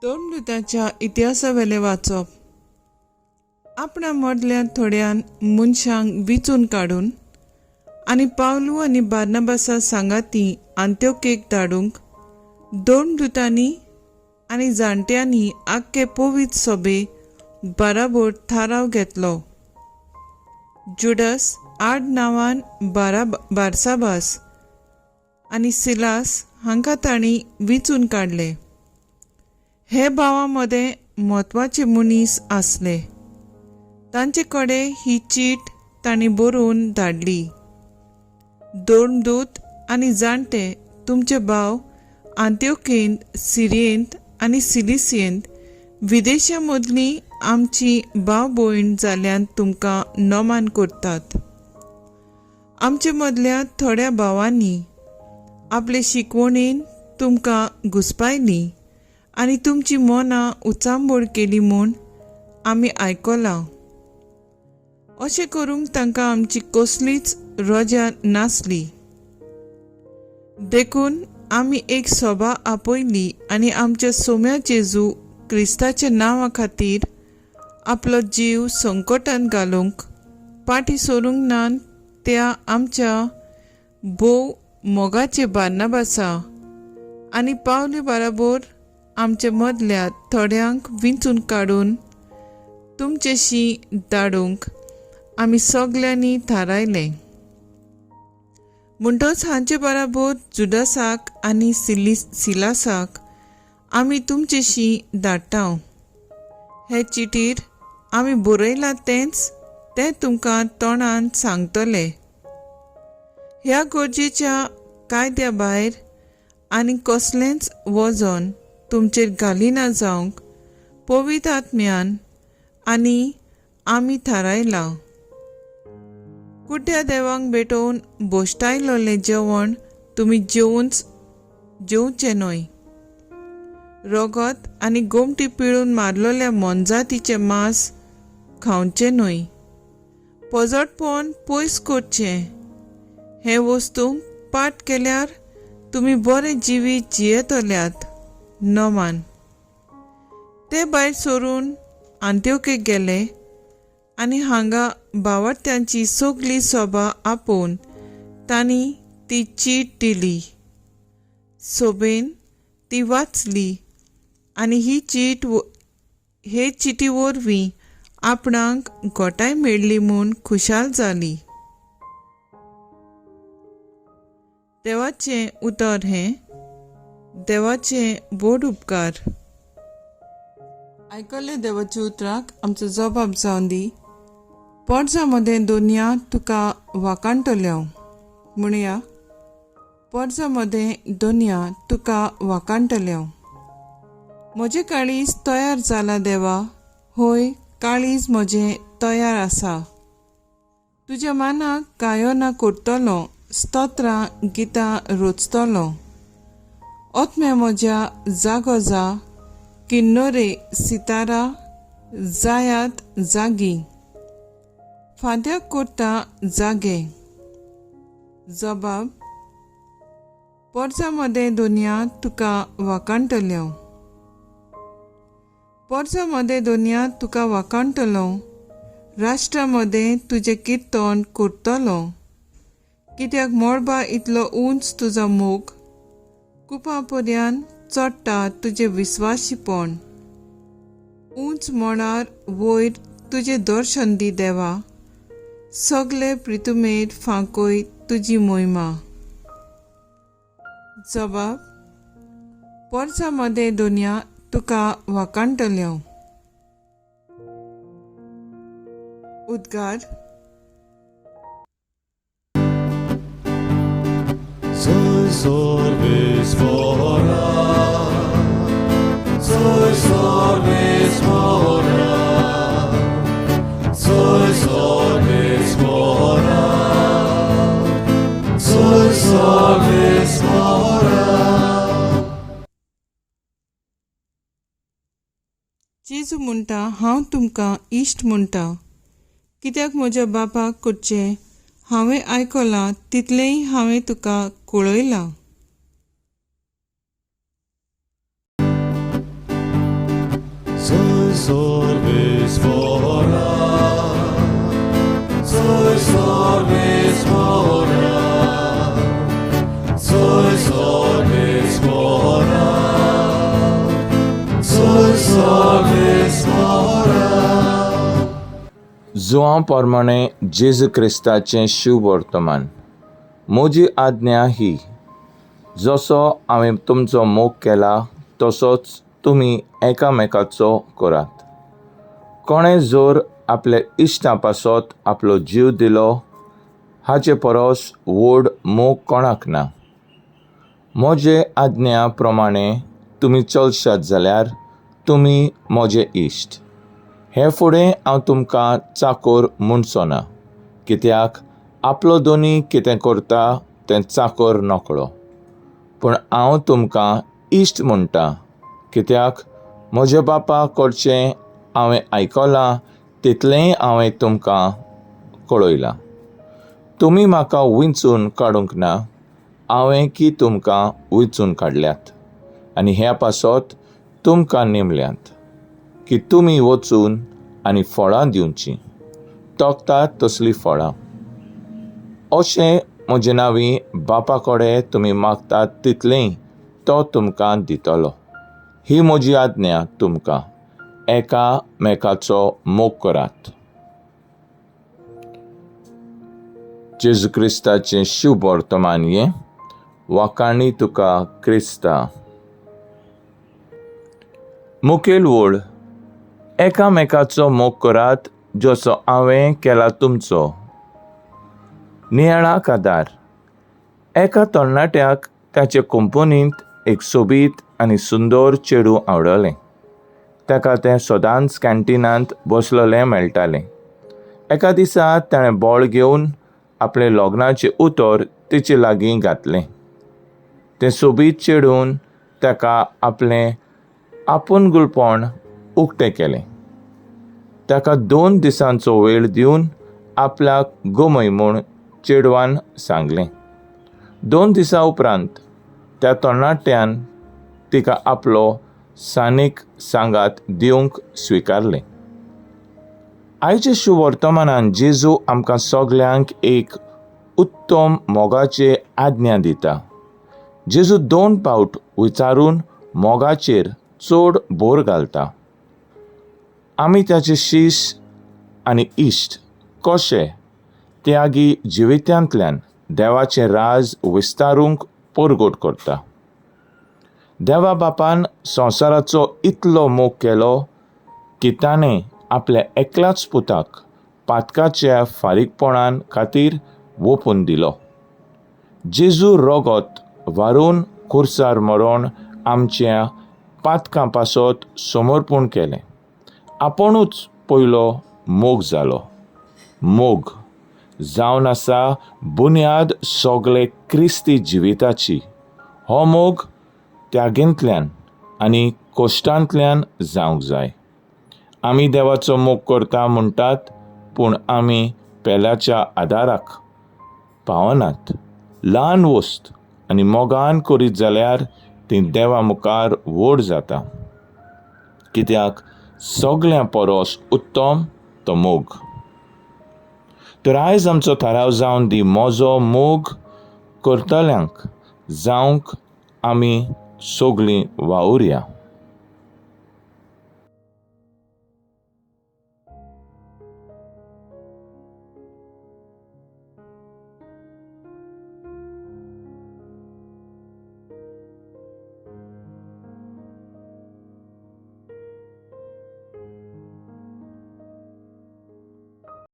धर्मदूताच्या इतिहासावेलें वाचप. आपणा मदल्या थोड्यान मनशांक विंचून काडून आनी पावलू आनी बार्नाबासा सांगाती आंत्योकेक धाडूंक धर्मदूतांनी आनी जाणट्यांनी आख्खे पवित्र सभे बाराबोर थाराव घेतलो. जुडस आड नांवान बारसाबास आनी सिलास हांकां तांणी विंचून काडले. हे भावां मदें म्हत्वाचे मनीस आसले. तांचे कडेन ही चीट तांणी बरोवन धाडली. धर्मदूत आनी जाणटे तुमचे भाव आंत्योकेंत, सिरियेंत आनी सिलिसियेंत विदेशा मदलीं आमची भाव भयण जाल्यान तुमकां नमान करतात. आमचे मदल्या थोड्या भावांनी आपले शिकवणेन तुमकां घुसपायली आनी तुमची मनां उचांबळ केली म्हूण आमी आयकलां. अशें करूंक तांकां आमची कसलीच रजा नासली. देखून आमी एक सभा आपयली आनी आमच्या सोम्या जेजू क्रिस्ताच्या नांवा खातीर आपलो जीव संकटांत घालूंक पाटी सरूंक ना त्या आमच्या भोव मोगाचे बार्नाबासा आनी पावले बराबर आमचे मदल्या थोड्यांक विंचून काडून तुमचेशी धाडूंक आमी सगल्यांनी थारायलें. म्हणटच हांचे बराबर जुडासाक आनी सिलासाक आमी तुमचेशी धाडटा. हे चिटीर आमी बरयलां तेंच तें तुमकां तोंडान सांगतले. ह्या गरजेच्या कायद्या भायर आनी कसलेंच वजन तुमचेर घालिना जावंक पवित्र आत्म्यान आनी आमी थारायलां. कुड्ड्या देवांक भेटोवन बोश्टायलोलें जेवण तुमी जेवचें न्हय. रगत आनी गोमटी पिळून मारलेल्या मोनजातीचें मांस खावचें न्हय. पोजडपण पयस करचें. हे वस्तूंक पाठ केल्यार तुमी बरें जिवीत जियेतल्यात. नमान. ते भायर सरून आंत्योकेक गेले आनी हांगा भावार्थ्यांची सगली सभा आपोवन तांणी ती चीट दिली. सोबेन ती वाचली आनी ही चीट हे चिटी वरवीं आपणाक घोटाय मेळ्ळी म्हूण खुशाल जाली. देवाचें उतर हें. देवाचें व्हड उपकार. आयकल्ले देवाच्या उतराक आमचो जबाब जावन दी. पोरसां मदें दोनया तुका वाकाणटल्यो. म्हणया, पोरसां मदें दोनया तुका वाकाणटल्यो. म्हजें काळीज तयार जालां देवा, होय काळीज म्हजें तयार आसा. तुज्या मानाक गायनां करतलो, स्तोत्रां गितां रचतलो. आत्म्या म्हज्या जागो जा, किन्नरे सितारा जायात जागी, फांत्याक करता जागे. जबाब, पोरसां मदें दोनया तुका वाकाणटल्यो. पोरसां मदें दोनया तुका वाकाणटलो, राष्ट्रा मदें तुजें किर्तन करतलो. कित्याक मळबा इतलो उंच तुजो मोग, कुपां पर्यान चडटा तुजें विस्वाशीपण. उंच मळार वयर तुजें दर्शन दी देवा, सगले प्रितुमेर फांकय तुजी मोहिमा. जबाब, पोरसां मदें दोनया तुका वाकाणटल्यो. उद्गार. Sorbis mora, soy sorbis mora, soy sorbis mora, soy sorbis mora. जेजू म्हणटा, हांव तुमकां इश्ट म्हणटा, कित्याक म्हज्या बापाक करचें हांवें आयकलां तितलेंय हांवें तुका कळयलां. सर्वेस्पोरा, soy सर्वेस्पोरा, soy सर्वेस्पोरा, soy सर्वेस्पोरा. जुआं प्रमाणे जेजू क्रिस्ताचें शुभवर्तमान. म्हजी आज्ञा ही, जसो हांवें तुमचो मोग केला तसोच तुमी एकामेकाचो करात. कोणें जर आपल्या इश्टां पासत आपलो जीव दिलो, हाचे परस व्हड मोग कोणाक ना. म्हजे आज्ञा प्रमाणे तुमी चलशात जाल्यार तुमी म्हजे इश्ट. हे फुडें हांव तुमकां चाकोर म्हणचो ना, कित्याक आपलो दोनी कितें करता तें चाकोर नकळो. पूण हांव तुमकां इश्ट म्हणटा, कित्याक म्हज्या बापा कडचें हांवें आयकलां तितलेंय हांवें तुमकां कळयलां. तुमी म्हाका विंचून काडूंक ना, हांवें की तुमकां विंचून काडल्यात आनी ह्या पासत तुमकां नेमल्यात की तुमी वचून आनी फळां दिवचीं, तोखतात तसलीं फळां. अशें म्हजे नांवी बापा कडेन तुमी मागतात तितलेंय तो तुमकां दितलो. ही म्हजी आज्ञा तुमकां, एकामेकाचो मोग करात. जेजू क्रिस्ताचें शुभवर्तमान हें. वाखाणी तुका क्रिस्ता. मुखेल वळ, एकामेकाचो मोग करात जसो हांवें केला तुमचो. नियाळाक आदार. एका तरणाट्याक ताचे कंपनींत एक सोबीत आनी सुंदर चेडूं आवडलें. ताका तें सदांच कॅन्टिनांत बसलेलें मेळटालें. एका दिसा ताणें बळ घेवन आपलें लग्नाचें उतर तिचे लागीं घातलें. तें सोबीत चेडून ताका आपलें आपुणगुलपण उक्तें केलें. ताका 2 दिसांचो वेळ दिवन आपल्याक गमय म्हूण चेडवान सांगलें. 2 दिसां उपरांत त्या तरणाट्यान तिका आपलो सानीक सांगात दिवंक स्विकारलें. आयच्या शुवर्तमानान जेजू आमकां सगल्यांक एक उत्तम मोगाचे आज्ञा दिता. जेजू 2 पावट विचारून मोगाचेर चड भर घालता. आमी ताचे शीश आनी इश्ट कशे त्यागी जिवितांतल्यान देवाचें राज विस्तारूंक परगट करता. देवा बापान संवसाराचो इतलो मोग केलो की ताणें आपल्या एकल्याच पुताक पातकाच्या फारीकपणान खातीर वोपून दिलो. जेजू रगत वारून खुर्सार मरण आमच्या पातकां पासत समर्पण केलें. आपुणूच पयलो मोग जालो. मोग जावन आसा बुन्याद सगळे क्रिस्ती जिविताची. हो मोग त्यागेंतल्यान आनी कश्टांतल्यान जावंक जाय. आमी देवाचो मोग करता म्हणटात, पूण आमी पेल्याच्या आदाराक पावनात. ल्हान वस्त आनी मोगान करीत जाल्यार ती देवा मुखार व्हड जाता, कित्याक सगळ्यां परस उत्तम तो मोग. तर आयज आमचो थाराव जावन दी, म्हजो मोग करतल्यांक जावंक आमी सगळीं वावुरया.